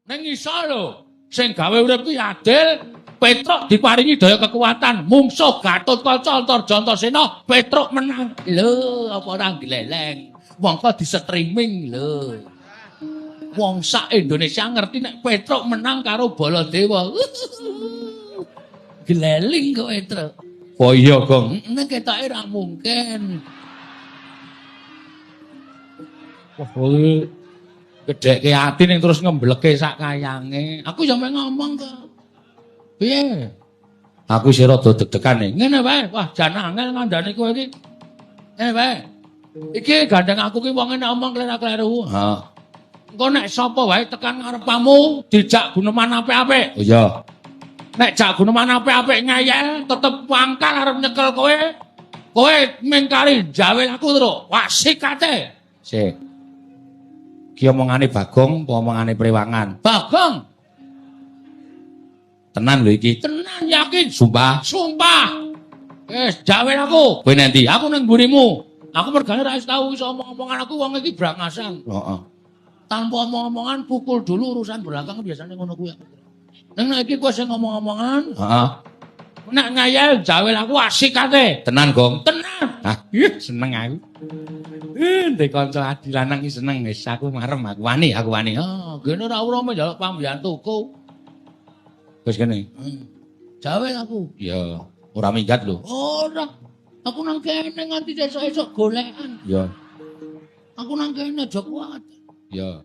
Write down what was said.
Ning iso lho, sing gawe urip kuwi adil, Petruk diparingi daya kekuatan, mungsuh Gatotkaca Antarja Antasena, Petruk menang. Lho, apa ora gleleng? Mongko di streaming lho. Wong sak Indonesia ngerti nek Petruk menang karo Baladewa. Gleling kok Petruk. Oh iya, Gong. Nek ketoke ora mungkin. Wah, kuwi Gedhekke ati ning terus ngembleke sak kayange. Aku ya mek ngomong kok. Piye? Aku isih rada deg-degan nih. Ngene wae. Wah, jan angel ngandani kowe iki. Ngene wae. Iki gandeng aku ki wonge nek omong kleru-kleru. Heeh. Engko nek sapa wae tekan ngarepmu dijak guneman apik-apik. Oh iya. Nek jak guneman apik-apik ngeyel tetep wangkal arep nyekel kowe. Kowe mingkari jawel aku terus. Wah, sikate. Sik. Ki omongane Bagong apa omongane Prewangan? Bagong, Tenan lho iki. Tenan yakin. Sumpah. Sumpah. Wis jawel aku. Kowe nanti. Aku nang mburimu. Aku mergane ra wis tau iso omong-omongan aku wong iki brangasan. Heeh. Tanpa omong-omongan pukul dulu urusan belakang biasanya ngono kuwi. Ning nek iki kowe sing ngomong-omongan, Heeh. nek ngeyel jawel aku asikate. Tenan, Gong. Tenan. Ah, ih, seneng aku. Eh, ndek kanca adi lanang iki seneng wis aku marem aku wani, aku wani. Ah, gene ora ora njaluk pambiyantuku. Wis kene. Jawel aku. Ya, ora minggat lho. Ora. Aku nang kene nganti esuk-esuk golekan. Ya, Aku nang kene aja kuat. ya.